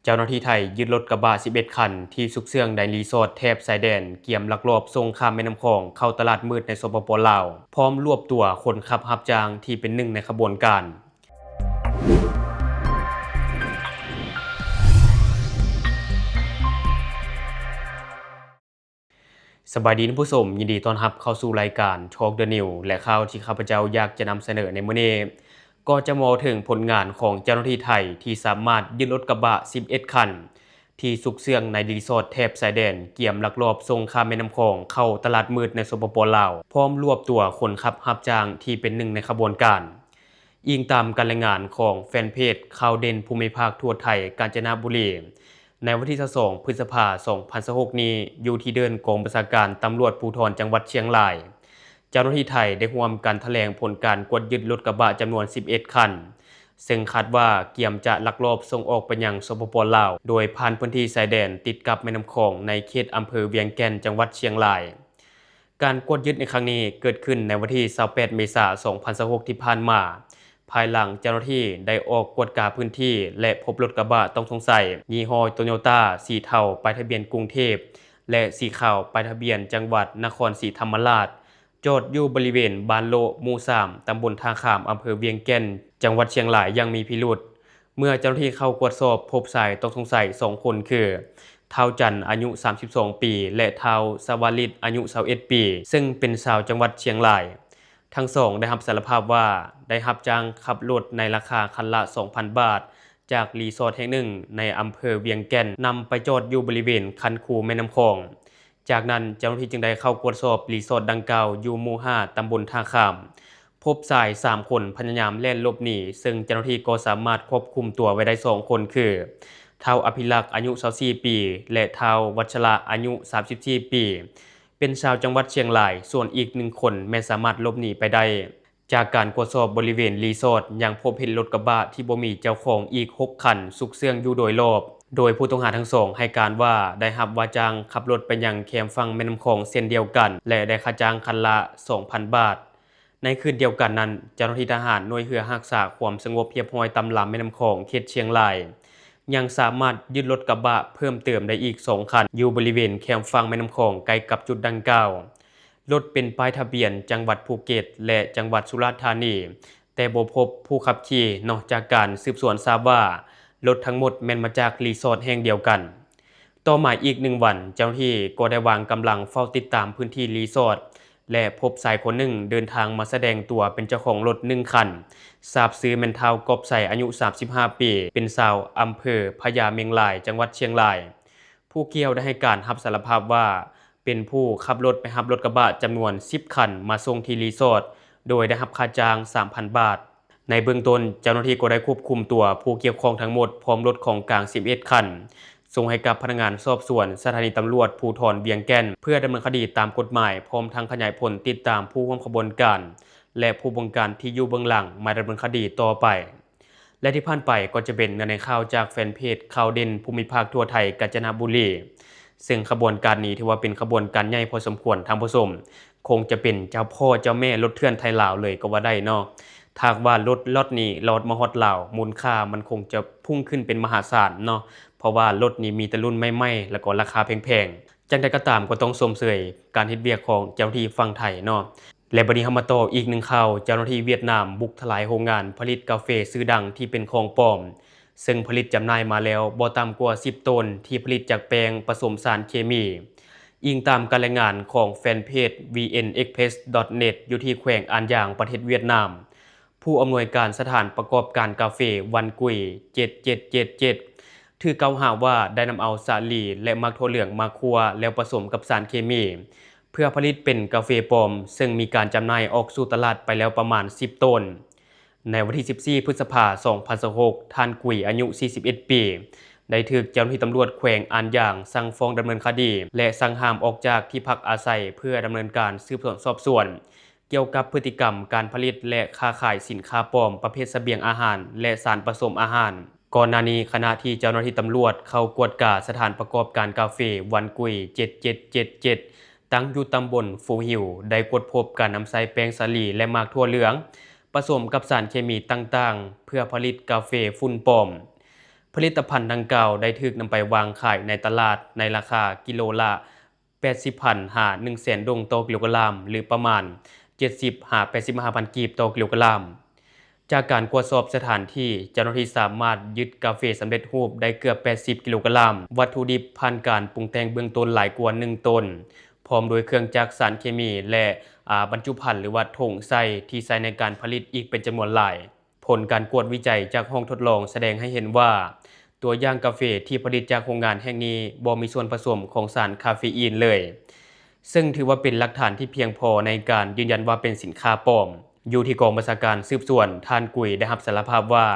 ເຈົ້າໜ້າທີ່ໄທຍຶດລົດກະບະສິບເອັດຄັນ ທີ່ຊຸກເຊື່ອງໃນຣີສອດແຖບຊາຍແດນ, ກຽມລັກລອບສົ່ງຂ້າມແມ່ນ້ຳຂອງເຂົ້າຕະຫຼາດມືດໃນ ສປປ ລາວ, ພ້ອມລວບຕົວຄົນຂັບຮັບຈ້າງທີ່ເປັນໜຶ່ງໃນຂະບວນການ. ສະບາຍດີທ່ານຜູ້ຊົມ, ຍິນດີຕ້ອນຮັບເຂົ້າສູ່ລາຍການ Talk the News ແລະ ຂ່າວທີ່ຂ້າພະເຈົ້າຢາກຈະນຳສະເໜີໃນມື້ນີ້ ກໍຈະເວົ້າເຖິງຜົນງານຂອງເຈົ້າໜ້າທີ່ໄທ ທີ່ສາມາດຍຶດລົດກະບະສິບເອັດຄັນ ທີ່ຊຸກເຊື່ອງໃນຣີສອດແຖບຊາຍແດນ, ກຽມລັກລອບສົ່ງຂ້າມແມ່ນ້ຳຂອງເຂົ້າຕະຫຼາດມືດໃນ ສປປ ລາວ, ພ້ອມລວບຕົວຄົນຂັບຮັບຈ້າງທີ່ເປັນໜຶ່ງໃນຂະບວນການ. ອີງຕາມການລາຍງານຂອງແຟນເພຈຂ່າວເດັ່ນພູມິພາກທົ່ວໄທ ການຈະນະບູລີ, ໃນວັນທີຊາວສອງ ພຶດສະພາ ສອງພັນຊາວຫົກນີ້, ຢູ່ທີ່ເດີ່ນກອງບັນຊາການຕຳຫຼວດພູທອນຈັງຫວັດຊຽງລາຍ, ເຈົ້າໜ້າທີ່ໄທໄດ້ຮ່ວມກັນຖະແຫຼງຜົນການກວດຍຶດລົດກະບະຈຳນວນສິບເອັດຄັນ, ເຊິ່ງຄາດວ່າກຽມຈະລັກລອບສົ່ງອອກໄປຍັງ ສປປ ລາວ, ໂດຍຜ່ານພື້ນທີ່ຊາຍແດນຕິດກັບແມ່ນ້ຳຂອງໃນເຂດອຳເພີວຽງແກ່ນ ຈັງຫວັດຊຽງລາຍ. ການກວດຍຶດໃນຄັ້ງນີ້ເກີດຂຶ້ນໃນວັນທີຊາວແປດ ເມສາ ສອງພັນຊາວຫົກທີ່ຜ່ານມາ, ພາຍຫຼັງເຈົ້າໜ້າທີ່ໄດ້ອອກກວດກາພື້ນທີ່ ແລະ ພົບລົດກະບະຕ້ອງສົງໄສ ຍີ່ຫໍ້ Toyota ສີເທົາ ປ້າຍທະບຽນກຸງເທບ ແລະ ສີຂາວ ປ້າຍທະບຽນຈັງຫວັດນະຄອນສີທຳມະລາດ, ຈອດຢູ່ບໍລິເວນບ້ານໂລະ ໝູ່ສາມ ຕຳບົນທ່າຂາມ ອຳເພີວຽງແກ່ນ ຈັງຫວັດຊຽງລາຍຢ່າງມີພິລຸດ. ເມື່ອເຈົ້າໜ້າທີ່ເຂົ້າກວດສອບ, ພົບຊາຍຕ້ອງສົງໄສສອງຄົນຄື ທ້າວຈັນ ອາຍຸສາມສິບສອງປີ ແລະ ທ້າວສະຫວັດລິດ ອາຍຸຊາວເອັດປີ ເຊິ່ງເປັນຊາວຈັງຫວັດຊຽງລາຍ. ທັງສອງໄດ້ຮັບສາລະພາບວ່າ ໄດ້ຮັບຈ້າງຂັບລົດໃນລາຄາຄັນລະສອງພັນບາດ ຈາກຣີສອດແຫ່ງໜຶ່ງໃນອຳເພີວຽງແກ່ນ ນຳໄປຈອດຢູ່ບໍລິເວນຄັນຄູແມ່ນ້ຳຂອງ. ຈາກນັ້ນເຈົ້າໜ້າທີ່ຈຶ່ງໄດ້ເຂົ້າກວດສອບຣີສອດດັ່ງກ່າວຢູ່ໝູ່ຫ້າ ຕຳບົນທ່າຂາມ, ພົບຊາຍສາມຄົນພະຍາຍາມແລ່ນຫຼົບໜີ, ເຊິ່ງເຈົ້າໜ້າທີ່ກໍສາມາດຄວບຄຸມຕົວໄວ້ໄດ້ສອງຄົນຄື ທ້າວອະພິລັກ ອາຍຸຊາວສີ່ປີ ແລະ ທ້າວວັດຊະລະ ອາຍຸສາມສິບສີ່ປີ ເປັນຊາວຈັງຫວັດຊຽງລາຍ, ສ່ວນອີກໜຶ່ງຄົນແມ່ນສາມາດຫຼົບໜີໄປໄດ້. ຈາກການກວດສອບບໍລິເວນຣີສອດ ຍັງພົບເຫັນລົດກະບະທີ່ບໍ່ມີເຈົ້າຂອງອີກຫົກຄັນຊຸກເຊື່ອງຢູ່ໂດຍລອບ, ໂດຍຜູ້ຕ້ອງຫາທັງສອງໃຫ້ການວ່າໄດ້ຮັບວ່າຈ້າງຂັບລົດໄປຍັງແຄມຝັ່ງແມ່ນ້ຳຂອງເຊັ່ນດຽວກັນ ແລະ ໄດ້ຄ່າຈ້າງຄັນລະສອງພັນບາດ. ໃນຄືນດຽວກັນນັ້ນ, ເຈົ້າໜ້າທີ່ທະຫານໜ່ວຍເຮືອຮັກສາຄວາມສະຫງົບຮຽບຮ້ອຍຕາມລຳແມ່ນ້ຳຂອງເຂດຊຽງລາຍ ຍັງສາມາດຍຶດລົດກະບະເພີ່ມເຕີມໄດ້ອີກສອງຄັນ ຢູ່ບໍລິເວນແຄມຝັ່ງແມ່ນ້ຳຂອງໃກ້ກັບຈຸດດັ່ງກ່າວ. ລົດເປັນປ້າຍທະບຽນຈັງຫວັດພູເກັດ ແລະ ຈັງຫວັດສຸລາດທານີ, ແຕ່ບໍ່ພົບຜູ້ຂັບຂີ່. ນອກຈາກການສືບສວນຊາບວ່າ ລົດທັງໝົດແມ່ນມາຈາກຣີສອດແຫ່ງດຽວກັນ. ຕໍ່ມາອີກໜຶ່ງວັນ, ເຈົ້າໜ້າທີ່ກໍໄດ້ວາງກຳລັງເຝົ້າຕິດຕາມພື້ນທີ່ຣີສອດ ແລະ ພົບຊາຍຄົນໜຶ່ງເດີນທາງມາສະແດງຕົວເປັນເຈົ້າຂອງລົດໜຶ່ງຄັນ, ຊາບຊື່ແມ່ນທ້າວ ກອບໄຊ ອາຍຸສາມສິບຫ້າປີ, ເປັນຊາວອຳເພີພະຍາເມງລາຍ, ຈັງຫວັດຊຽງລາຍ. ຜູ້ກ່ຽວໄດ້ໃຫ້ການຮັບສາລະພາບວ່າ ເປັນຜູ້ຂັບລົດໄປຮັບລົດກະບະຈຳນວນສິບຄັນມາສົ່ງທີ່ຣີສອດ, ໂດຍໄດ້ຮັບຄ່າຈ້າງສາມພັນບາດ. ໃນເບື້ອງຕົ້ນ, ເຈົ້າໜ້າທີ່ກໍໄດ້ຄວບຄຸມຕົວຜູ້ກ່ຽວຂ້ອງທັງໝົດ ພ້ອມລົດຂອງກາງສິບເອັດຄັນ ສົ່ງໃຫ້ກັບພະນັກງານສອບສວນສະຖານີຕຳຫຼວດພູທອນວຽງແກ່ນ ເພື່ອດຳເນີນຄະດີຕາມກົດໝາຍ, ພ້ອມທັງຂະຫຍາຍຜົນຕິດຕາມຜູ້ຮ່ວມຂະບວນການ ແລະ ຜູ້ບງການທີ່ຢູ່ເບື້ອງຫຼັງມາດຳເນີນຄະດີຕໍ່ໄປ. ແລະ ທີ່ຜ່ານໄປກໍຈະເປັນເນື້ອໃນຂ່າວຈາກແຟນເພຈຂ່າວເດັ່ນພູມິພາກທົ່ວໄທ ການຈະນະບູລີ, ເຊິ່ງຂະບວນການນີ້ຖືວ່າເປັນຂະບວນການໃຫຍ່ພໍສົມຄວນທ່ານຜູ້ຊົມ, ຄົງຈະເປັນເຈົ້າພໍ່ເຈົ້າແມ່ລົດເຖື່ອນໄທລາວເລີຍກໍວ່າໄດ້ເນາະ. ຖ້າຫາກວ່າລົດລັອດນີ້ລອດມາຮອດລາວ, ມູນຄ່າມັນຄົງຈະພຸ່ງຂຶ້ນເປັນມະຫາສານເນາະ, ເພາະວ່າລົດນີ້ມີແຕ່ລຸ້ນໃໝ່ໆ ແລ້ວກໍລາຄາແພງໆ. ຈັ່ງໃດກໍຕາມກໍຕ້ອງຊົມເຊີຍການເຮັດວຽກຂອງເຈົ້າໜ້າທີ່ຝັ່ງໄທເນາະ. ແລະ ບັດນີ້ເຮົາມາຕໍ່ອີກໜຶ່ງຂ່າວ, ເຈົ້າໜ້າທີ່ຫວຽດນາມບຸກທະລາຍໂຮງງານຜະລິດກາເຟຊື່ດັງທີ່ເປັນຂອງປອມ, ເຊິ່ງຜະລິດຈຳໜ່າຍມາແລ້ວບໍ່ຕ່ຳກວ່າສິບໂຕນ ທີ່ຜະລິດຈາກແປ້ງປະສົມສານເຄມີ. ອີງຕາມການລາຍງານຂອງແຟນເພຈ VN Express dot net ຢູ່ທີ່ແຂວງອານຢາງ ປະເທດຫວຽດນາມ, ຜູ້ອຳນວຍການສະຖານປະກອບການກາເຟວັນກຸຍ ເຈັດເຈັດເຈັດເຈັດ ຖືກກ່າວຫາວ່າໄດ້ນຳເອົາສາລີ ແລະ ໝາກຖົ່ວເຫຼືອງມາຂົ້ວ ແລ້ວປະສົມກັບສານເຄມີ ເພື່ອຜະລິດເປັນກາເຟປອມ, ເຊິ່ງມີການຈຳໜ່າຍອອກສູ່ຕະຫຼາດໄປແລ້ວປະມານສິບໂຕນ. ໃນວັນທີສິບສີ່ ພຶດສະພາ ສອງພັນຊາວຫົກ, ທ່ານກຸຍ ອາຍຸສີ່ສິບເອັດປີ ໄດ້ຖືກເຈົ້າໜ້າທີ່ຕຳຫຼວດແຂວງອານຢາງສັ່ງຟ້ອງດຳເນີນຄະດີ ແລະ ສັ່ງຫ້າມອອກຈາກທີ່ພັກອາໄສ ເພື່ອດຳເນີນການສືບສວນສອບສວນ ກ່ຽວກັບພຶດຕິກຳການຜະລິດ ແລະ ຄ້າຂາຍສິນຄ້າປອມປະເພດສະບຽງອາຫານ ແລະ ສານປະສົມອາຫານ. ກ່ອນໜ້ານີ້, ຂະນະທີ່ເຈົ້າໜ້າທີ່ຕຳຫຼວດເຂົ້າກວດກາສະຖານປະກອບການກາເຟວັນກຸຍ ເຈັດເຈັດເຈັດເຈັດ ຕັ້ງຢູ່ຕຳບົນຟູຫິວ ໄດ້ກວດພົບການນຳໃຊ້ແປ້ງສາລີ ແລະ ໝາກຖົ່ວເຫຼືອງ ປະສົມກັບສານເຄມີຕ່າງໆ ເພື່ອຜະລິດກາເຟຝຸ່ນປອມ. ຜະລິດຕະພັນດັ່ງກ່າວໄດ້ຖືກນຳໄປວາງຂາຍໃນຕະຫຼາດໃນລາຄາກິໂລລະ ແປດສິບພັນ ຫາ ໜຶ່ງແສນ ດົງຕໍ່ກິໂລກຣາມ ຫຼື ປະມານ ເຈັດສິບ ຫາ ແປດສິບຫ້າພັນ ກີບຕໍ່ກິໂລກຣາມ. ຈາກການກວດສອບສະຖານທີ່, ເຈົ້າໜ້າທີ່ສາມາດຍຶດກາເຟສຳເລັດຮູບໄດ້ເກືອບ ແປດສິບ ກິໂລກຣາມ, ວັດຖຸດິບຜ່ານການປຸງແຕ່ງເບື້ອງຕົ້ນຫຼາຍກວ່າ ໜຶ່ງ ໂຕນ, ພ້ອມດ້ວຍເຄື່ອງຈັກ, ສານເຄມີ ແລະ ອາ ບັນຈຸພັນ ຫຼືວ່າຖົງໃສ່ ທີ່ໃຊ້ໃນການຜະລິດອີກເປັນຈຳນວນຫຼາຍ. ຜົນການກວດວິໄຈຈາກຫ້ອງທົດລອງສະແດງໃຫ້ເຫັນວ່າ ຕົວຢ່າງກາເຟທີ່ຜະລິດຈາກໂຮງງານແຫ່ງນີ້ບໍ່ມີສ່ວນປະສົມຂອງສານຄາເຟອີນເລີຍ, ເຊິ່ງຖືວ່າເປັນຫຼັກຖານທີ່ພຽງພໍໃນການຢືນຢັນວ່າເປັນສິນຄ້າປອມ. ຢູ່ທີ່ກອງບັນຊາການສືບສວນ, ທ່ານກຸຍໄດ້ຮັບສາລະພາບວ່າ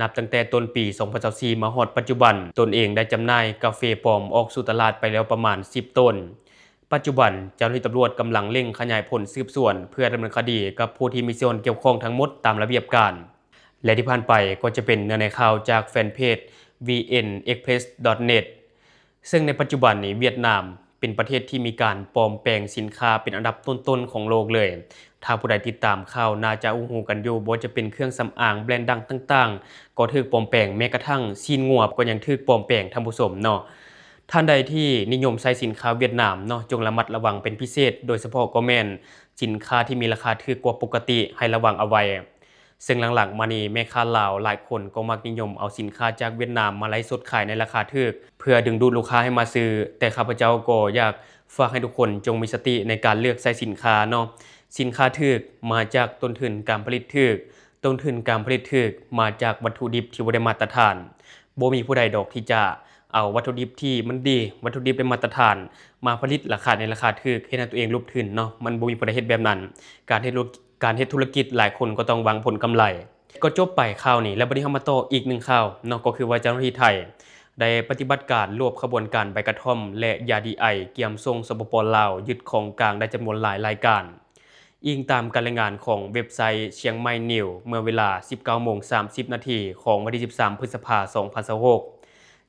ນັບຕັ້ງແຕ່ຕົ້ນປີສອງພັນຊາວສີ່ມາຮອດປັດຈຸບັນ, ຕົນເອງໄດ້ຈຳໜ່າຍກາເຟປອມອອກສູ່ຕະຫຼາດໄປແລ້ວປະມານ ສິບ ໂຕນ. ປັດຈຸບັນ, ເຈົ້າໜ້າທີ່ຕຳຫຼວດກຳລັງເລັ່ງຂະຫຍາຍຜົນສືບສວນ ເພື່ອດຳເນີນຄະດີກັບຜູ້ທີ່ມີສ່ວນກ່ຽວຂ້ອງທັງໝົດຕາມລະບຽບການ. ແລະ ທີ່ຜ່ານໄປກໍຈະເປັນເນື້ອໃນຂ່າວຈາກແຟນເພຈ VN Express dot net ເຊິ່ງໃນປັດຈຸບັນນີ້ ຫວຽດນາມເປັນປະເທດທີ່ມີການປອມແປງສິນຄ້າເປັນອັນດັບຕົ້ນໆຂອງໂລກເລີຍ. ຖ້າຜູ້ໃດຕິດຕາມຂ່າວໜ້າຈະຮູ້ໆກັນຢູ່, ບໍ່ວ່າຈະເປັນເຄື່ອງສຳອາງແບຣນດັງຕ່າງໆ ກໍຖືກປອມແປງ, ແມ້ກະທັ່ງຊີ້ນງົວກໍຍັງຖືກປອມແປງ, ທ່ານຜູ້ຊົມເນາະ. ທ່ານໃດທີ່ນິຍົມໃຊ້ສິນຄ້າຫວຽດນາມເນາະ, ຈົ່ງລະມັດລະວັງເປັນພິເສດ, ໂດຍສະເພາະກໍແມ່ນສິນຄ້າທີ່ມີລາຄາຖືກກວ່າປົກກະຕິ, ໃຫ້ລະວັງເອົາໄວ້. ເຊິ່ງຫຼັງໆມານີ້ ແມ່ຄ້າລາວຫຼາຍຄົນກໍມັກນິຍົມເອົາສິນຄ້າຈາກຫວຽດນາມມາໄລຟ໌ສົດຂາຍໃນລາຄາຖືກ ເພື່ອດຶງດູດລູກຄ້າໃຫ້ມາຊື້, ແຕ່ຂ້າພະເຈົ້າກໍຢາກຝາກໃຫ້ທຸກຄົນຈົ່ງມີສະຕິໃນການເລືອກໃຊ້ສິນຄ້າເນາະ. ສິນຄ້າຖືກມາຈາກຕົ້ນທຶນການຜະລິດຖືກ, ຕົ້ນທຶນການຜະລິດຖືກມາຈາກວັດຖຸດິບທີ່ບໍ່ໄດ້ມາດຕະຖານ. ບໍ່ມີຜູ້ໃດດອກທີ່ຈະເອົາວັດຖຸດິບທີ່ມັນດີ, ວັດຖຸດິບໄດ້ມາດຕະຖານ ມາຜະລິດລະຂາຍໃນລາຄາຖືກ, ເຮັດໃຫ້ຕົວເອງຫຼຸບທຶນເນາະ. ມັນບໍ່ມີຜູ້ໃດເຮັດແບບນັ້ນ. ການເຮັດ ການເຮັດທຸລະກິດຫຼາຍຄົນກໍຕ້ອງຫວັງຜົນກຳໄລ. ກໍຈົບໄປຂ່າວນີ້ ແລ້ວບັດນີ້ເຮົາມາຕໍ່ອີກໜຶ່ງຂ່າວເນາະ, ກໍຄືວ່າເຈົ້າໜ້າທີ່ໄທໄດ້ປະຕິບັດການລວບຂະບວນການໃບກະທ່ອມ ແລະ ຢາດີໄອ ກຽມສົ່ງ ສປປ ລາວ, ຍຶດຂອງກາງໄດ້ຈຳນວນຫຼາຍລາຍການ. ອີງຕາມການລາຍງານຂອງເວັບໄຊ Chiang Mai News ເມື່ອເວລາ ສິບເກົ້າໂມງ ສາມສິບນາທີ ຂອງວັນທີ ສິບສາມ ພຶດສະພາ ສອງພັນຊາວຫົກ,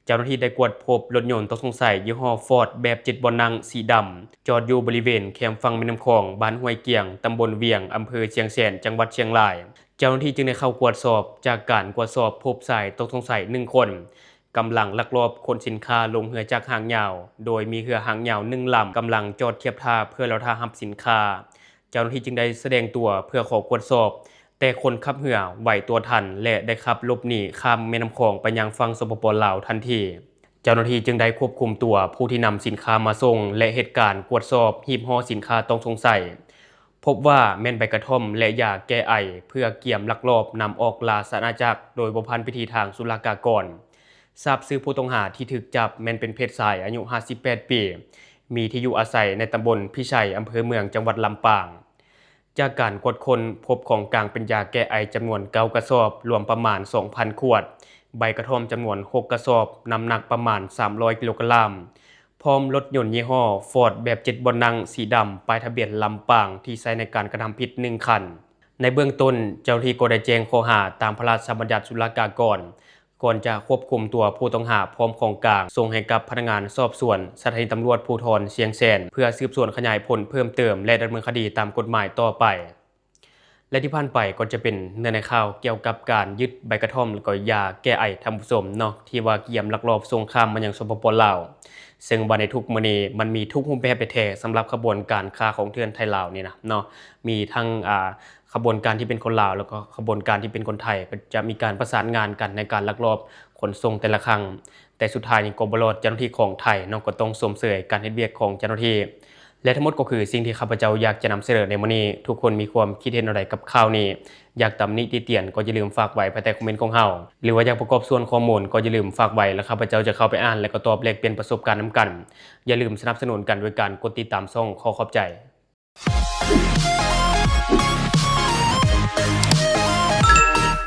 ເຈົ້າໜ້າທີ່ໄດ້ກວດພົບລົດຍົນຕ້ອງສົງໄສຍີ່ຫໍ້ຟອດແບບເຈັດບ່ອນນັ່ງສີດຳ ຈອດຢູ່ບໍລິເວນແຄມຝັ່ງແມ່ນ້ຳຂອງ ບ້ານຫ້ວຍກຽງ ຕຳບົນວຽງ ອຳເພີຊຽງແສນ ຈັງຫວັດຊຽງລາຍ. ເຈົ້າໜ້າທີ່ຈຶ່ງໄດ້ເຂົ້າກວດສອບ. ຈາກການກວດສອບພົບຊາຍຕ້ອງສົງໄສໜຶ່ງຄົນ ກຳລັງລັກລອບຂົນສິນຄ້າລົງເຮືອຈັກຫາງຍາວ, ໂດຍມີເຮືອຫາງຍາວໜຶ່ງລຳກຳລັງຈອດທຽບທ່າເພື່ອລໍຖ້າຮັບສິນຄ້າ. ເຈົ້າໜ້າທີ່ຈຶ່ງໄດ້ສະແດງຕົວເພື່ອຂໍກວດສອບ, ແຕ່ຄົນຂັບເຮືອໄຫວຕົວທັນ ແລະ ໄດ້ຂັບຫຼົບໜີຂ້າມແມ່ນ້ຳຂອງໄປຍັງຝັ່ງ ສປປ ລາວ ທັນທີ. ເຈົ້າໜ້າທີ່ຈຶ່ງໄດ້ຄວບຄຸມຕົວຜູ້ທີ່ນຳສິນຄ້າມາສົ່ງ ແລະ ເຮັດການກວດສອບຮີບຫໍ້ສິນຄ້າຕ້ອງສົງໄສ, ພົບວ່າແມ່ນໃບກະທ່ອມ ແລະ ຢາແກ້ໄອ ເພື່ອກຽມລັກລອບນຳອອກລາຊະອານາຈັກໂດຍບໍ່ຜ່ານພິທີທາງສຸລາກາກອນ. ຊາບຊື່ຜູ້ຕ້ອງຫາທີ່ຖືກຈັບແມ່ນເປັນເພດຊາຍອາຍຸຫ້າສິບແປດປີ, ມີທີ່ຢູ່ອາໄສໃນຕຳບົນພິໄຊ ອຳເພີເມືອງ ຈັງຫວັດລຳປາງ. ຈາກການກວດຄົ້ນ, ພົບຂອງກາງເປັນຢາແກ້ໄອຈຳນວນເກົ້າກະສອບ, ລວມປະມານສອງພັນຂວດ, ໃບກະທ່ອມຈຳນວນຫົກກະສອບ, ນ້ຳໜັກປະມານສາມຮ້ອຍກິໂລກຣາມ, ພ້ອມລົດຍົນຍີ່ຫໍ້ຟອດແບບເຈັດບ່ອນນັ່ງສີດຳ ປ້າຍທະບຽນລຳປາງ ທີ່ໃຊ້ໃນການກະທຳຜິດໜຶ່ງຄັນ. ໃນເບື້ອງຕົ້ນ, ເຈົ້າໜ້າທີ່ກໍໄດ້ແຈ້ງຂໍ້ຫາຕາມພະລາຊະບັນຍັດສຸລາກາກອນ, ກ່ອນຈະຄວບຄຸມຕົວຜູ້ຕ້ອງຫາພ້ອມຂອງກາງ ສົ່ງໃຫ້ກັບພະນັກງານສອບສວນສະຖານີຕຳຫຼວດພູທອນຊຽງແສນ ເພື່ອສືບສວນຂະຫຍາຍຜົນເພີ່ມເຕີມ ແລະ ດຳເນີນຄະດີຕາມກົດໝາຍຕໍ່ໄປ. ແລະ ທີ່ຜ່ານໄປກໍຈະເປັນເນື້ອໃນຂ່າວກ່ຽວກັບການຍຶດໃບກະທ່ອມ ແລະ ກໍຢາແກ້ໄອ ທ່ານຜູ້ຊົມເນາະ, ທີ່ວ່າກຽມລັກລອບສົ່ງຂ້າມມາຍັງ ສປປ ລາວ. ເຊິ່ງວ່າໃນທຸກມື້ນີ້ມັນມີທຸກຮູບແບບແທ້ໆ ສຳລັບຂະບວນການຄ້າຂອງເຖື່ອນໄທລາວນີ້ນະເນາະ, ມີທັງ ອ່າ ຂະບວນການທີ່ເປັນຄົນລາວ ແລ້ວກໍຂະບວນການທີ່ເປັນຄົນໄທ ກໍຈະມີການປະສານງານກັນໃນການລັກລອບຂົນສົ່ງແຕ່ລະຄັ້ງ. ແຕ່ສຸດທ້າຍນີ້ກໍບໍ່ລອດ, ເຈົ້າໜ້າທີ່ຂອງໄທເນາະ ກໍຕ້ອງຊົມເຊີຍການເຮັດວຽກຂອງເຈົ້າໜ້າທີ່. ແລະ ທັງໝົດກໍຄືສິ່ງທີ່ຂ້າພະເຈົ້າຢາກຈະນຳສະເໜີໃນມື້ນີ້. ທຸກຄົນມີຄວາມຄິດເຫັນແນວໃດກັບຂ່າວນີ້? ຢາກຕຳໜິຕິຕຽນກໍຢ່າລືມຝາກໄວ້ພາຍໃຕ້ຄອມເມັນຂອງເຮົາ, ຫຼືວ່າຢາກປະກອບສ່ວນຂໍ້ມູນກໍຢ່າລືມຝາກໄວ້ ແລະ ຂ້າພະເຈົ້າຈະເຂົ້າໄປອ່ານ ແລະ ກໍຕອບແລກປ່ຽນປະສົບການນຳກັນ. ຢ່າລືມສະໜັບສະໜູນກັນດ້ວຍການກົດຕິດຕາມຊ່ອງ. ຂໍຂອບໃຈ.